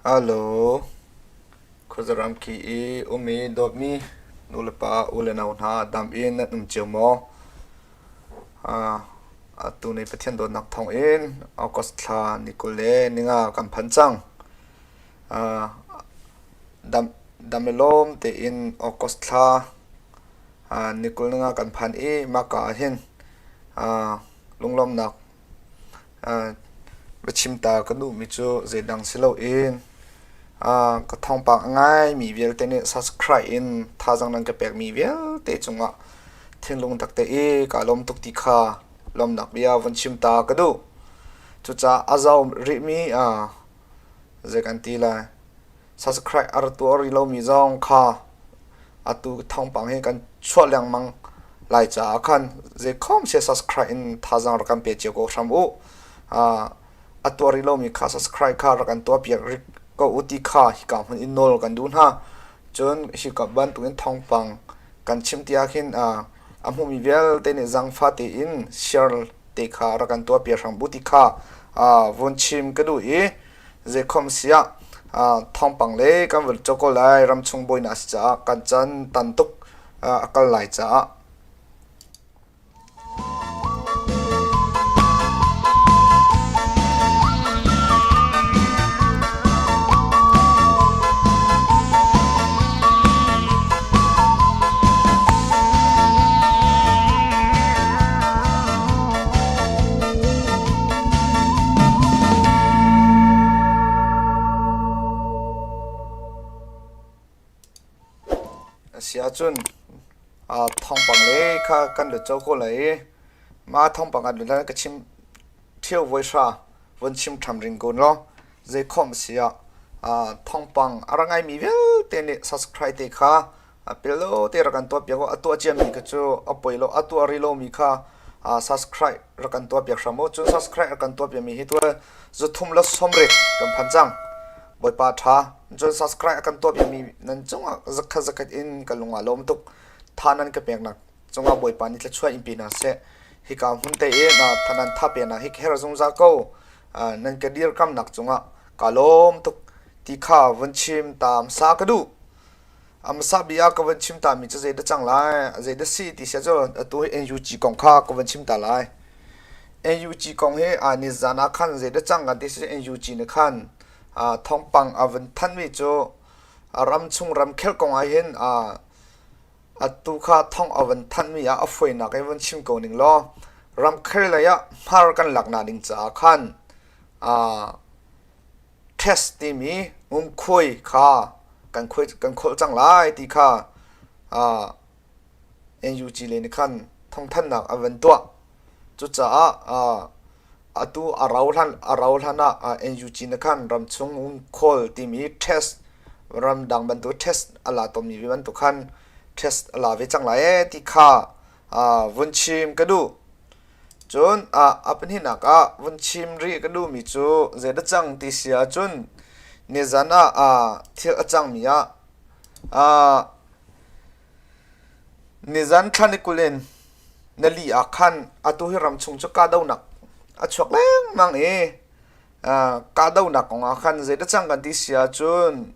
Alo, khuazaram khi i um i dawtmi nulepa ulenau hna dam in nan um cio maw? Atu ni Pathian dawtnak thawngin August thla ni 25 kan phan cang. Dam le lawm tein August thla ni 25 kan phan i mahka ah hin lunglawmhnak Biachim ta ka duhmi cu zeidang si loin ka thawngpang a ngaimi vialte nih subscribe in thazaang nan ka pekmi vialte cungah thinlung takte i kaa lawm tuk ti kha lawmhnak bia vun chim ta ka duh. Cucaah a zau rihmi zei kan ti lai Subscribe a ra tuah rih lomi zong kha atu thawngpang hi kan chuah lengmang lai caah khan zeikhom sia subscribe in thazaang rak kan pe cio ko hram u. A tuah rih lomi kha subscribe kha rak kan tuah piak rih ko u ti kha hika hmun in nawl kan duh hna. Cun hika bantukin thawngpang kan chim ti ah khin a hmumi vialte nih zaangfah tein share te kha rak kan tuah piak hram u ti kha vun chim ka duh i Zeikhom siah thawngpang le kan vun cawk ko lai ramchung buainak a si caah kan can tan tuk a kal lai caah. A si ahcun thawngpang le kha kan lut co ko lai i mah thawngpang kan lut lai ka chim ṭheo voi hra von chim ṭham ring ko law zeikhom a si ah thawngpang a ra ngaimi vialte nih subscribe te kha A pel lo te rak kan tuah piak u. A tuah ciami kha cu a poi lo. A tuah rih lomi kha subscribe rak kan tuah piak hram u. Cun subscribe rak kan tuah piakmi hi tu zuthum le sawmrit kan phan cang. Bawipa ṭha. Cun subscribe a kan tuah piakmi nan cungah zakhat zakhat in ka lung aa lawm tuk. Tha nan ka peknak cungah Bawipa nih thluachuah in pe hna seh. Hika hmun te i tha nan tha peknak hi ka herh zungzal ko. Nan ka dirkamnak cungah kaa lawm tuk ti kha vun chim ta hmasa ka duh. A hmasa bik ah ka van chim tami cu zeidah cang lai, zeidah si ti sia cu atu hi NUG kong kha ka van chim ta lai. NUG kong hi aa nizan ah khan zeidah cang kan ti si NUG nih khan thawngpang a van thanmi cu ramchung ramkhel kong ah hin atu kha thawng a van thanmi ah a fawinak in van chim ko ning law ramkhel lei ah hmar kan laknak ding caah khan Test timi ngumkhuai kha kan kan kholh cang lai ti kha NUG le nih khan thawngthanhnak an van tuah. Cucaah atu a rau hlan a rau hlan ah NUG nih khan ramchung ngumkhawl timi test ramdang bantuk test a la tawnmi ve bantuk khan test a la ve cang lai ee ti kha vun chim ka duh. Cun a pahnihnak ah vun chim rih ka duhmi cu zeidah cang ti si ahcun nizan ah thil a cangmi ah nizan thla ni 20 in nali ah khan atu hi ramchung cu kahdohnak a chuak lengmang i kahdohnak kong ah khan zeidah cang kan ti si ahcun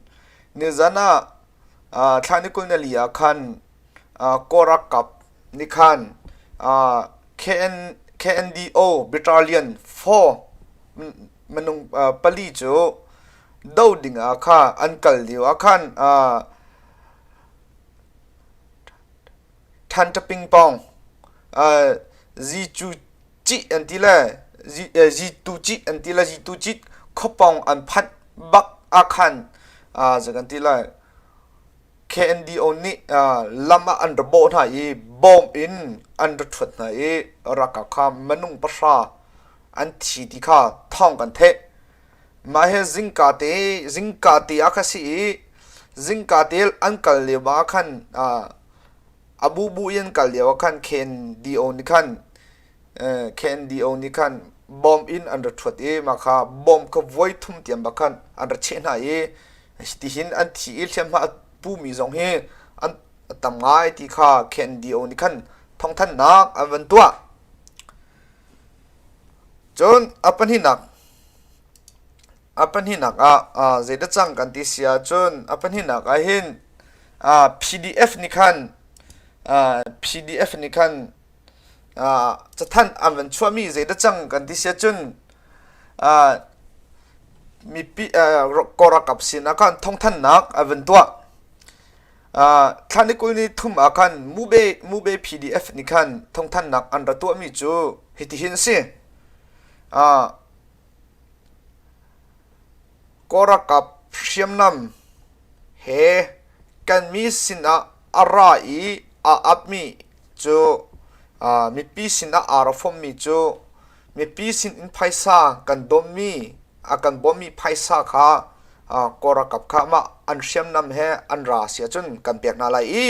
nizan ah thla ni 20 nali ah khan Kawl ralkap nih khan KNDO Battalion 4 minung pali cu do ding ah kha an kal lio ah khan Thantaping pawng Zicu cih an ti le Zitu cih an ti le Zitu cit khuapawng an phanh bak ah khan zei kan ti lai KNDO nih lam ah an ra bawh hna i bawm in an ra ṭhuat hna i ralkap kha minung pahra an thi ti kha thawng kan theih. Mah hi zingka te zingka te ah kha si i zingka te an kal lio ah khan a bubu in an kal lio ah khan KNDO nih khan KNDO nih khan bomb in an ra ṭhuat i mah kha bomb kha voi thum tiang bak khan an ra cheh hna i hitihin an thi i hliamhma a pumi zong hi an tam ngai ti kha KNDO nih khan thawngthanhnak an van tuah. Cun a pahnihnak. A pahnihnak ah zeidah cang kan ti si ahcun a pahnihnak ah hin PDF nih khan PDF nih khan cathanh an van chuahmi zeidah cang kan ti si ahcun mipi kawlralkap sinah khan thawngthanhnak an van tuah. Thla ni 20 ni thum ah khan Mube Mube PDF nih khan thawngthanhnak an ra tuahmi cu hitihin a si. Kawlralkap hriamnam he kan mi sinah a ra i aa apmi cu mipi sinah aa ra fommi cu mipi sinin phaisa kan dawmmi a kan bawmmi phaisa kha Kawlralkap kha mah an hriamnam he an ra si ahcun kan pek hna lai i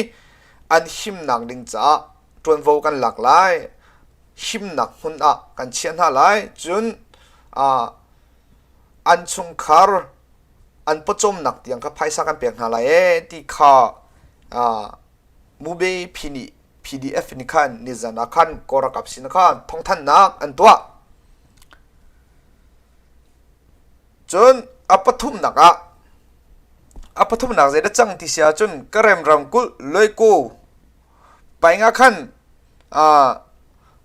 an himnak ding caah ṭuanvo kan lak lai. Himnak hmun ah kan chiah hna lai. Cun an chungkhar an pawcawmnak tiang kha phaisa kan pek hna lai ee ti kha Mube PDF nih khan nizan ah khan Kawlralkap sin ah khan thawngthanhnak an tuah. Cun a pathumnak ah a pathumnak zeidah cang ti si ahcun Karen ramkulh Loikaw Paing ah khan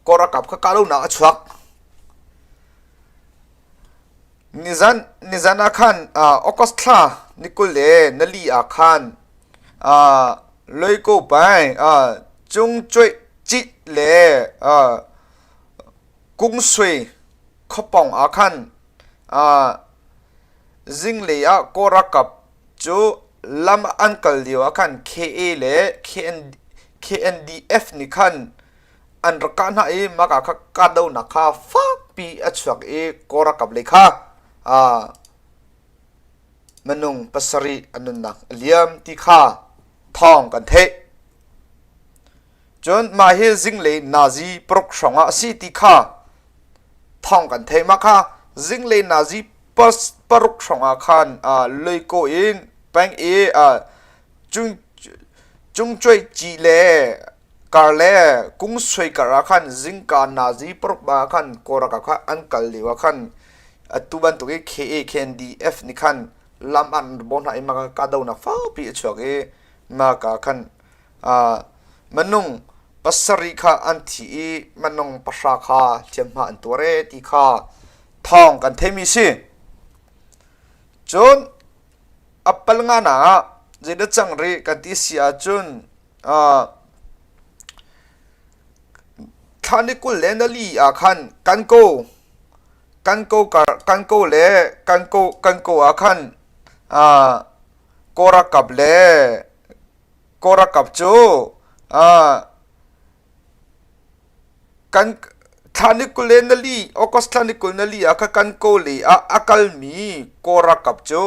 Kawlralkap kha kahdohnak a chuak. Nizan nizan ah khan August thla ni 20 le nali ah khan Loikaw Paing Cungcuaih Cit le Kungsui khuapawng ah khan zinglei ah Kawlralkap cu lam an kal lio ah khan KA le KNDF nih khan an rak kah hna i mah kha kahdohnak kha fakpi a chuak i Kawlralkap lei kha minung pasarih an nunnak a liam ti kha thawng kan theih. Cun mah hi zinglei nazi paruk hrawng ah a si ti kha thawng kan theih. Mah kha zinglei nazi paruk hrawng ah khan loikaw in peng i cungcuai ci le kar le kungsui kar ah khan zingka nazi paruk ah khan Kawlralkap kha an kal lio ah khan atu bantuk i KA KNDF nih khan lam an bawh hna i mah kahdohnak fakpi a chuak i mah ka khan Minung pasarih kha an thi i minung pahra kha hliamhma an tuar ee ti kha thawng kan theimi si. Cun a pal nga ah zeidah cang rih kan ti si ahcun thla ni 20 le nali ah khan kan ko kan ko kan ko le kan ko kan ko ah khan Kawlralkap le Kawlralkap cu kan thla ni 20 le nali August thla ni 20 nali ah kha kan Kawle ah a kalmi Kawlralkap cu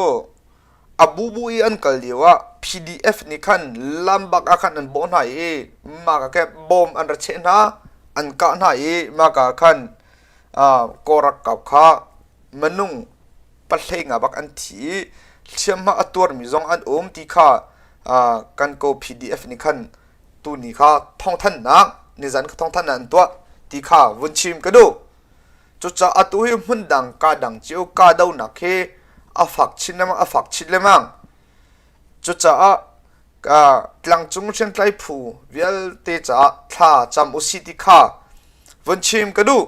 a bubu i an kal lio ah PDF nih khan lam bak ah khan an bawh hna i mah ka khe bom an ra cheh hna an kah hna i mah ka khan Kawlralkap kha minung pahlei nga bak an thi i hliamhma a tuarmi zong an um ti kha kan ko PDF nih khan tuni kha thawngthanhnak nizan kha thawngthanhnak an tuah ti kha vun chim ka duh. Cucaah atu hi hmundang ka dang cio kahdohnak hi a fak chin lengmang a fak chin lengmang. Cucaah tlangcung hriamtlai phu vialte caah thla cam usih ti kha vun chim ka duh.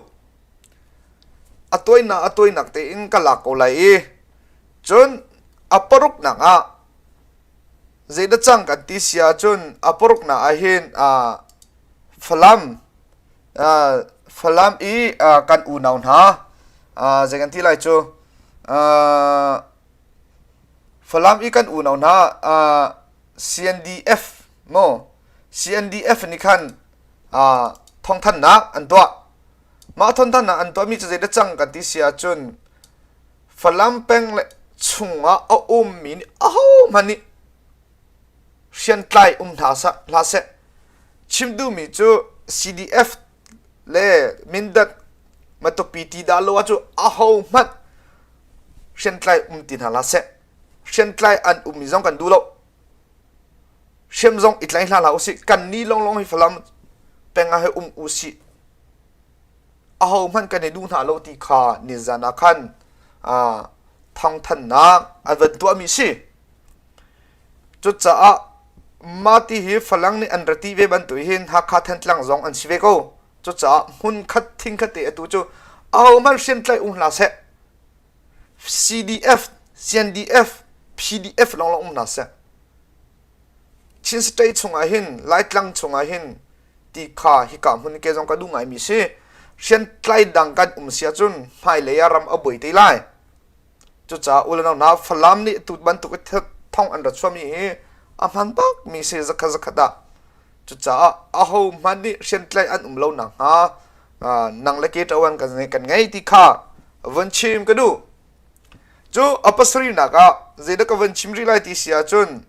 A tuainak a tuainak tein ka lak ko lai i cun a paruknak ah zeidah cang kan ti si ahcun a paruknak ah hin Falam Falam i kan unau hna zei kan ti lai cu Falam i kan unau hna CNDF maw CNDF nih khan thawngthanhnak an tuah. Mah thawngthanhnak an tuahmi cu zeidah cang kan ti si ahcun Falam peng le chungah a ummi nih ahohmanh nih hriamtlai um hna hlah seh. Chim duhmi cu CDF le Mindat Matupi ti dah lo ahcun ahohmanh hriamtlai um ti hna hlah seh. Hriamtlai an ummi zong kan duh lo. Hriam zong i tlai hna hlah usih. Kannih lawnglawng hi Falam peng ah hi um usih. Ahohmanh kan i duh hna lo ti kha nizan ah khan thawngthanhnak an van tuahmi si. Cucaah mah ti hi Falam nih an ra ti ve bantuk hin Hakha Thantlang zong an si ve ko. Cucaah hmunkhat thingkhat te atu cu ahohmanh hriamtlaih um hlah seh. CDF, CNDF, PDF lawnglawng um hna seh. Chin State chungah hin Laitlang chungah hin ti kha hika hmun ke zong ka duh ngaimi si. Hriamtlai dang kan um si ahcun hmailei ah ram a buai te lai. Cucaah u le nau hna Falam nih tu bantuk i thong an ra chuahmi hi a hman bakmi si zakhat zakhat ah. Cucaah aho hmanh nih hriamtlaih an um lo nakhnga nang le ke ṭawan kan ngei ti kha vun chim ka duh. Cu a pasarihnak ah zeidah ka vun chim rih lai ti si ahcun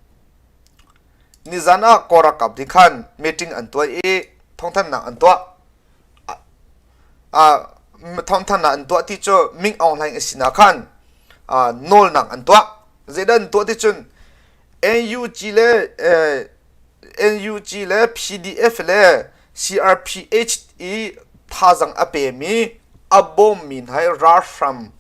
nizan ah Kawl ralkap nih khan meeting an tuah i thawngthanhnak an tuah. Thawngthanhnak an tuah ti cu Ming Aung Hlaing a sinah khan nawlnak an tuah. Zeidah an tuah ti cun NUG le NUG le PDF le CRPH i thazaang a pemi a bawmmi hna hi ralhrang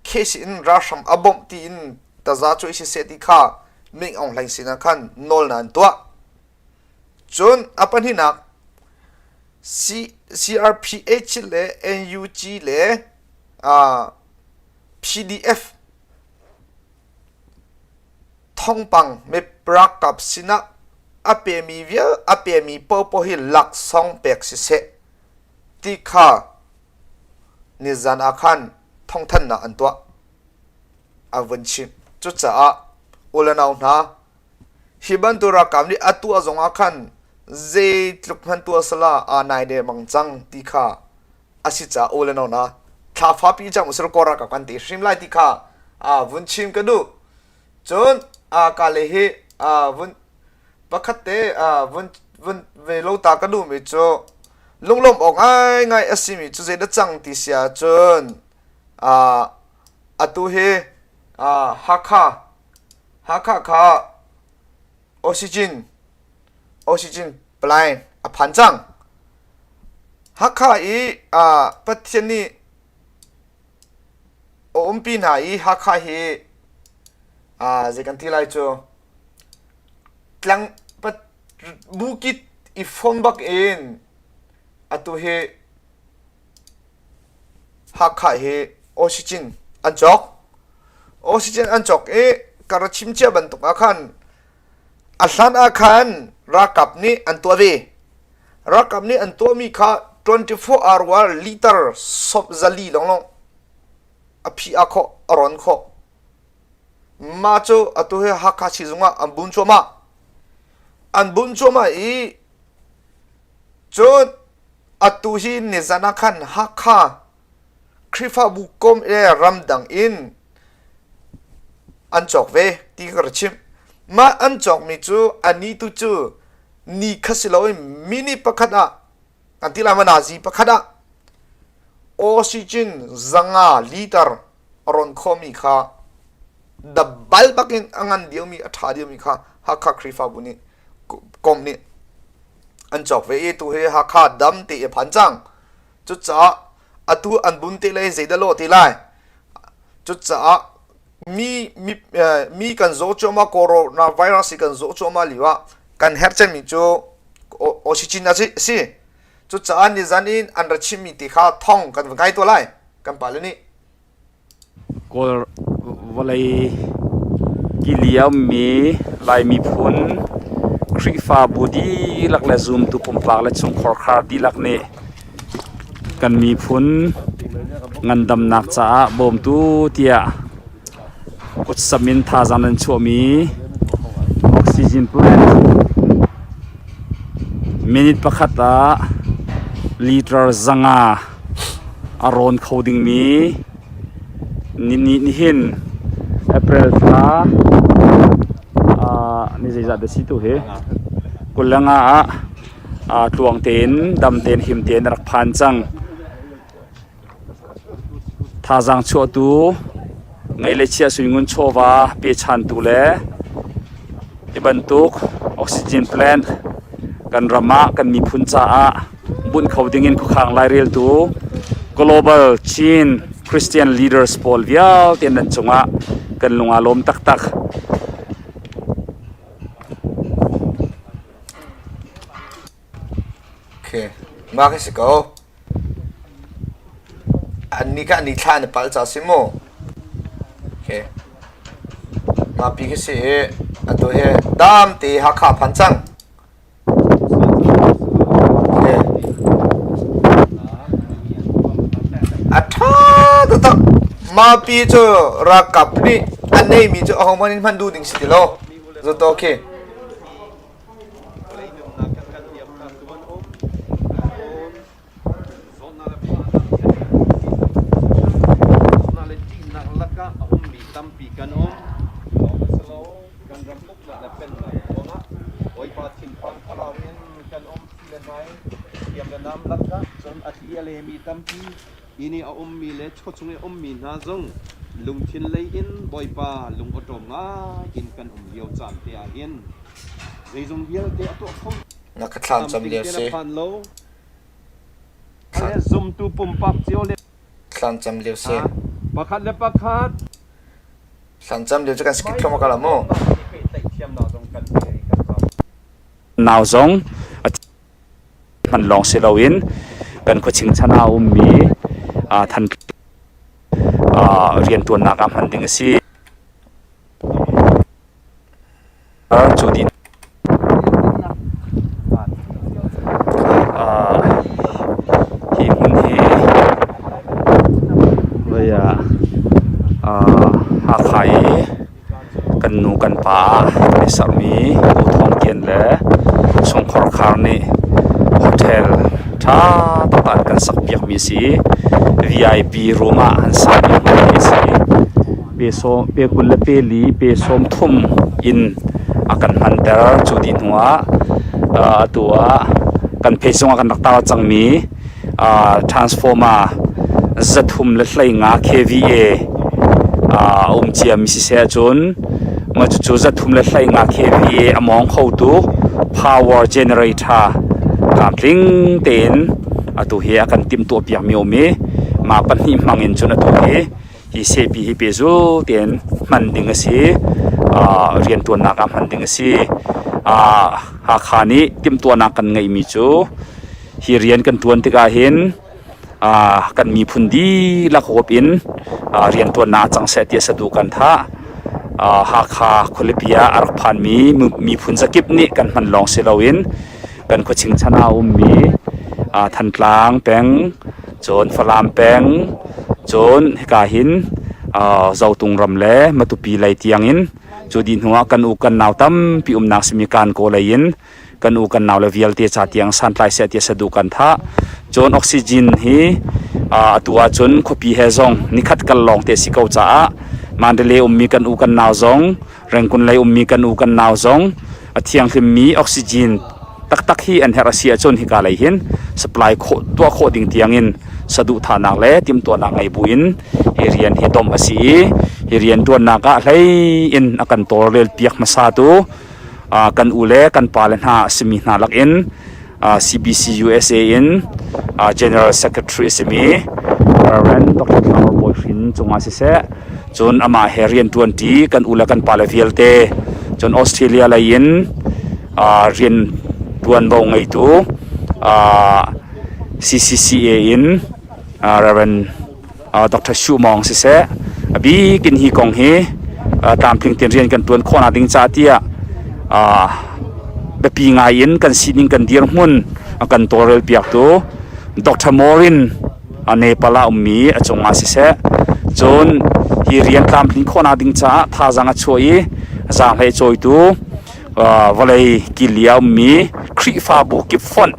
case in ralhrang a bawmh tiin taza cu i siseh ti kha Min Aung Hlaing sinah khan nawlnak an tuah. Cun a pahnihnak CRPH le NUG le PDF Thawngpang ralkap sinah a pemi vial a pemi paohpaoh hi laksawng pek siseh ti kha nizan ah khan thawngthanhnak an tuah. An vun chim. Cucaah u le nau hna, hi bantuk ralkap nih a tuah zongah khan zeitluk hmanh tuah sala aa nai dengmang cang ti kha a si caah u le nau hna thla fapi cang usir kawl ralkap kan ti hrim lai ti kha vun chim ka duh. Cun ka le hi vun pakhat te vun vun ve lo ta ka duhmi cu lunglawmh awk ngaingai a simi cu zeidah cang ti si ahcun atu hi Hakha Hakha kha oxygen oxygen plant a phan cang. Hakha i Pathian nih a umpi hna i Hakha hi zei kan ti lai cu tlang bukit i fon bak in atu hi Hakha hi oxygen an cawk. Oxygen an cawk i ka ra chim cia bantuk ah khan a hlan ah khan ralkap nih an tuah ve. Ralkap nih an tuahmi kha 24 hour liter sop zali lawnglawng a phi a khawh a rawn khawh. Mah cu atu hi Hakha sizung ah an bun cuahmah. An bun cuahmah i cun atu hi nizan ah khan Hakha Khrihfabu kom le ramdang in an cawk ve ti ka ra chimh. Mah an cawkmi cu ani tu cu ni kha si loin minute pakhat ah kan ti lai ma nazi pakhat ah oxygen zanga liter a rawn khomi kha dabbal bakin a ngan diomi a ṭha diomi kha Hakha Khrihfabu nih kom nih an cawk ve i tu hi Hakha dam te i phan cang. Cucaah atu an bun te lai zeidah lawh ti lai. Cucaah mi mi mi kan zaw cuahmah corona virus hi kan zaw cuahmah lio ah kan herh cemmi cu oxygen a si. Cucaah nizan in an ra chimmi ti kha thong kan va ngai tuah lai kan pale nih. Kawl vawlei kili a ummi Lai miphun Khrihfabu dihlak le zumtu pumpak le chungkhar dihlak nih kan miphun ngandamnak caah bawmtu tiah kutsam in thazaang nan chuahmi oxygen plant minute pakhat ah liter 500 a rawn kho dingmi nihin April thla ni zeizat dah si tu hi 25 ah tluang tein dam tein him tein a rak phan cang. Thazaang chuahtu ngeih le chiah suingun chawva pechantu le hi bantuk oxygen plant kan ram ah kan miphun caah bunh kho dingin khuakhang laireltu Global Chin Christian leaders pawl vialte nan cungah kan lung aa lawm taktak. Okay. Mah khi si ko. Annih kha an i thla an i palh ca si mu. Okay. Mah pi khi si i atu hi dam te Hakha phan cang. Okay. A ṭha taktak. Mah pi cu ralkap nih an neimi cu ahohmanh in hman duh ding si ti lo. Zato khi. Inn i a ummi le chawchung i a ummi hna zong lungthin lei in Bawipa lungawṭawm ngai in kan um lio caan te ah hin zeizong vialte a tuah kho Na ka thlan cam lio si. phan lo. Le zumtu pumpak cio le Thlan cam lio si. Pakhat le pakhat Thlan cam lio cu kan skip thluahmah ko la mu. Pehtlaih zong kan ngei kan cam. Nau zong a hman lawng si loin kan khuaching chan ah a ummi than rianṭuannak ah hman ding a si. Cu ti hi hmun hi voi ah Hakha i Kan nu kan pa kan i sermi Pu Thawng Kian le chungkhar khar nih hotel ṭha taktak an kan sakpiakmi a si. VIP room ah an sakmi hmun hi a si. Pe 20 le pe li, pe 30 in a kan hmanter. Cu dih hnu ah atu ah kan page zong ah kan rak tar cangmi transformer 315 kVA a um ciami siseh ahcun mah cucu 315 kVA a mawng khotu power generator tlamtling tein atu hi a kan timhtuah piakmi a um i mah pahnih hmang in cun atu hi hi sehpi hi pehzul tein hman ding a si. Rianṭuannak ah hman ding a si. Hakha nih timhtuahnak kan ngeihmi cu Hi rian kan ṭuan tikah hin kan miphun dihlak huap in rianṭuannak ah cang seh tiah saduh kan thah. Hakha khualipi ah a rak phanmi miphun zakip nih kan hman lawng si loin kan khuaching chan ah a ummi Thantlang peng, cun Falam peng, cun hika hin Zotung ram le Matupi lei tiangin cu dih hnuah kan u kan nau tampi umnak simi Kankaw lei in kan u kan nau le vialte ca tiang santlai seh tiah saduh kan thah. Cun oxygen hi atu ahcun khuapi he zong nikhat kal lawng te si ko caah Mandalay ummi kan u kan nau zong Rangoon lei ummi kan u kan nau zong a thianghlimmi oxygen taktak hi an herh a si ahcun hika lei hin supply khawh tuah khawh ding tiangin saduhthahnak le timhtuahnak ngei buin hi rian hi domh a si i hi rian ṭuannak ah hlei in a kan tawlrel piak hmasa tu kan u le kan pale hna a simi hna lakin CBC USA in General Secretary a simi Reverend Dr. Thla Bawi Hrin cungah siseh cun amah he rian ṭuanṭi kan u le kan pale vialte cun Australia lei in rian ṭuanvo ngeitu CCCA in Reverend Dr. Shu Mawng siseh a bik in hi kong hi tlamtling tein rian kan ṭuan khawhnak ding caah tiah biapi ngai in kan sining kan dirhmun a kan tawlrel piaktu Dr. Morin Nepal ah ummi a cungah siseh cun hi rian tlamtlin khawhnak ding caah thazaang a chuah i zaanghlei cawitu vawlei kili a ummi Khrihfabu kip fonh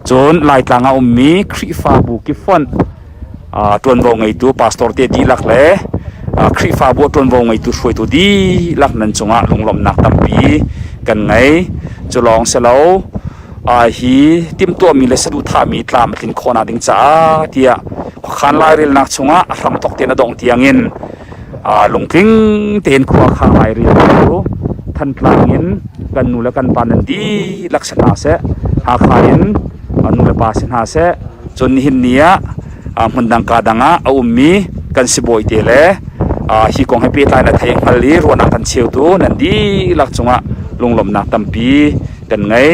cun Laitlang ah ummi Khrihfabu kip fonh ṭuanvo ngeitu pastor te dihlak le Khrihfabu ṭuanvo ngeitu hruaitu dihlak nan cungah lunglawmhnak tampi kan ngei. Cu lawng si lo hi timhtuahmi le saduhthahmi tlam a tlin khawhnak ding caah tiah khuakhan lairelnak chungah a hramthawk tein a dongh tiangin lungtling tein khua khang lairel cu Thantlang in kan nu le kan pa nan dihlak si hna seh Hakha in nu le pa si hna seh Cun nihin ni ah hmundang ka dang ah a ummi Kan sibawi te le hi kong he pehtlai na thei hngal i ruahnak kan cheutu nan dihlak cungah lunglawmhnak tampi kan ngei.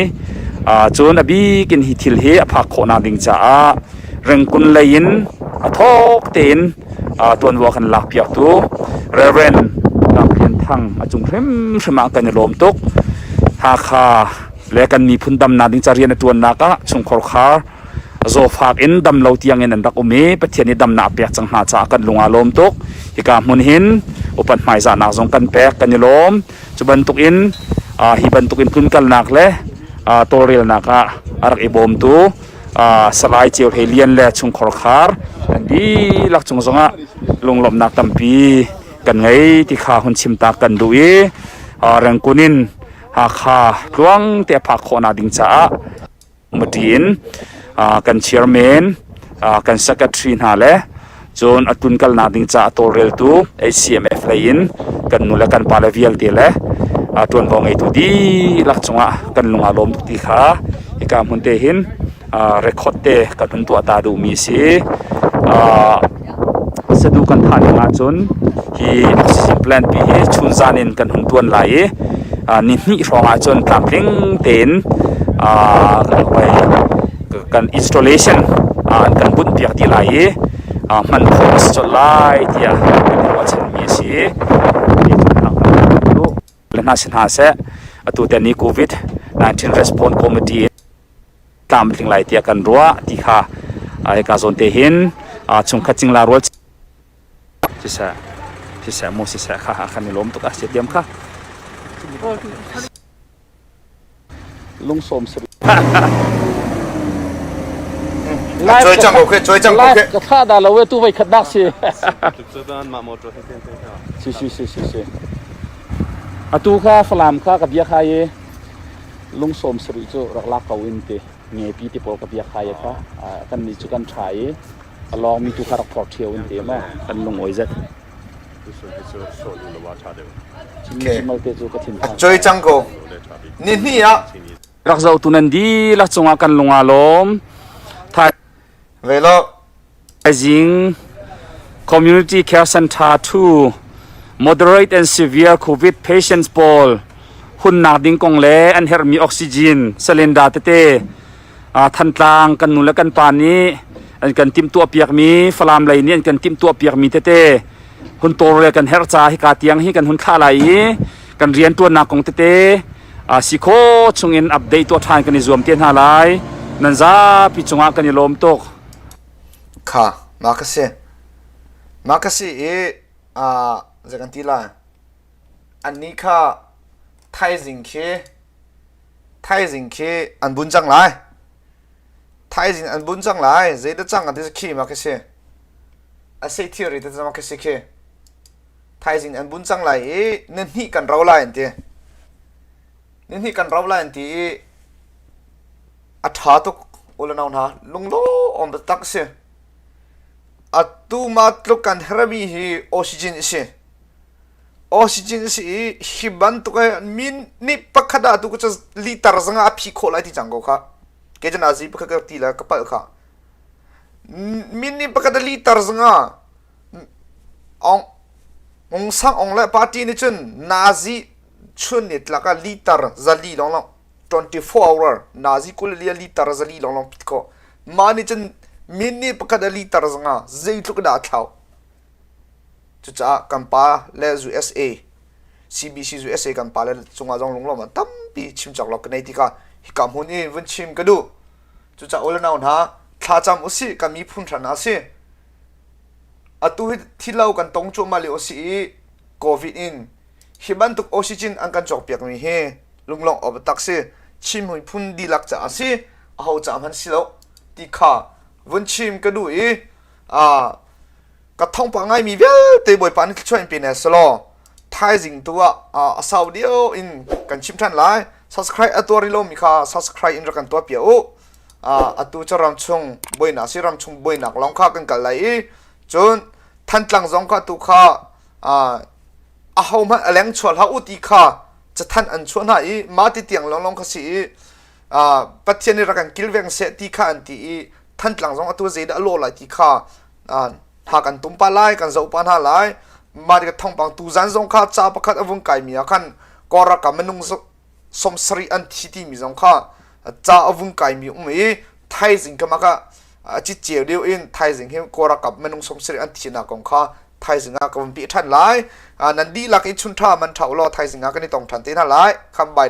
Cun a bik in hi thil hi a phak khawhnak ding caah Rengkun lei in a thawk tein tuanvo a kan lakpiaktu Reverend Kap Lian Thang a cung hrimhrim ah kan i lawm tuk. Hakha le kan miphun damnak ding ca rian a ṭuannak ah chungkhar khar zawfak in dam lo tiang in an rak um i Pathian nih damnak a pek cang hna caah kan lung aa lawm tuk. Hika hmun hin upat hmaizahnak zong kan pek kan i lawm. Cu bantuk in hi bantuk in tlunkalnak le tawlrelnak ah a rak i bawmtu Salai Ceu Hlei Lian le chungkhar khar an dihlak cung zongah lunglawmhnak tampi kan ngei ti kha hun chim ta kan duh i Rengkun in Hakha tluang te a phak khawhnak ding caah Maṭi in kan chairman, kan secretary hna le cun a tlunkalnak ding caah tawlreltu HCMF lei in kan nu le kan pale vialte le ṭuanvo ngeitu dihlak cungah kan lung aa lawm tuk ti kha hika hmun te hin record te kan hun tuah ta duhmi a si. Sadu kan thah ning ahcun hi oxygen plant pi hi chunzan in kan hun tuan lai i ni hnih hrawng ahcun tlamtling tein kan installation an kan bunh piak dih lai i hman khawh a si colh lai tiah kan i ruahchanmi a si. Le hna si hna seh atu te ni COVID-19 Response Committee tlamtling lai tiah kan ruah ti kha hika zawn te hin chungkhat cingla rual siseh siseh mu siseh kha kan i lawm tuk a si tiam kha lungsawm sari Choi chang ko khe choi chang ko khe ka thla da lo e tu vai khat dak si si si si si si atu kha falam kha ka bia kha ye Lungsawm sarih cu rak lak ko in ti ngepi ti pawl ka biak hai kha kan nih cu kan ṭha i a lawngmi tu kha rak phor ṭhio in ti maw kan lungawi zet. Okay. A choi cang ko. Ni hnih ah rak zohtu nan dihlak cungah kan lung aa lawm. Ve lo. Thaizing Community Care Center 2 Moderate and severe COVID patients pawl hunnak ding kong le an herhmi oxygen cylinder tete Thantlang kan nu le kan pa nih an kan timhtuah piakmi Falam lei nih an kan timhtuah piakmi tete hun tawlrel kan herh ca hika tiang hi kan hun thlah lai i kan riantuannak kong tete si khawh chungin update tuah ṭhan kan i zuam te hna lai. Nan zapi cungah kan i lawm tuk. Kha mah ka si. Mah ka si i aa zei kan ti lai. Annih kha thaizing khi thaizing khi an bun cang lai. Thaizing an bun cang lai. Zeidah cang an ti khi mah ka si. A sei thilri te mah ka si khi. Thaizing an bun cang lai i na hnih kan ro lai an ti. Ni hnih kan ro lai an ti i A ṭha tuk u le nau hna lunglawm taktak a si. Atu mah tluk kan hermi hi oxygen a si. Oxygen a si i hi bantuk hi min nih pakhat ah atu cu liter zongah a phih khawh lai ti cang ko kha. Kei cu nazi pakhat ka ti le ka palh kha. Min nih pakhat a liter zongah ong ong sang ong le party nih cun nazi chun ni tlak ah liter zali lawnglawng 24 hour nazi kul li liter zali longlong pit ko mah nih cun min nih pakhat a liter zanga zeitluk dah a thlau cucaah kan pa le USA CBC USA kan pa le cungah zong lunglawm an tampi chim cak lo ka nei tikah hika hmun i vun chim ka duh cucaah ule nau hna thlacam usih kan miphun hran ah si atu hi thilo kan tong cuahmah lio a si i covid in Hi bantuk oxygen an kan cawkpiakmi hi lunglawmh awk taktak si. Chin miphun dihlak caah a si, aho ca hmanh si lo ti kha vun chim ka duh i uh, ka thawngpang ngaimi vialte Bawipa nih thluachuah in pe ne selaw thaizing tu ah uh, a sau deuh in kan chim ṭhan lai. Subscribe a tuah rih lomi kha subscribe in rak kan tuah piak u. Uh, atu cu ramchung buainak si ramchung buainak lawng kha kan kal lai i cun Thantlang zong kha tu kha uh, ahohmanh a leng chuah hlah u ti kha cathanh an chuah hna i mah ti tiang lawnglawng kha si i Pathian nih rak kan kilveng seh ti kha an ti i Thantlang zong atu zeidah a lawh lai ti kha. Hna kan tum pah lai, kan zoh pah hna lai. Mah tikah thawngpang tuzan zong kha ca pakhat a vung kaimi ah khan Kawlram minung 70 an thi timi zong kha ca a vung kaimi um i thaizing ka mah ah ciceu deuh in thaizing hi Kawlram minung 70 an thinak kong kha thaizing ah ka vun peh ṭhan lai. Nan dihlak i chun ṭha man ṭha u law thaizing ah kan i tong ṭhan te hna lai. Kham bai.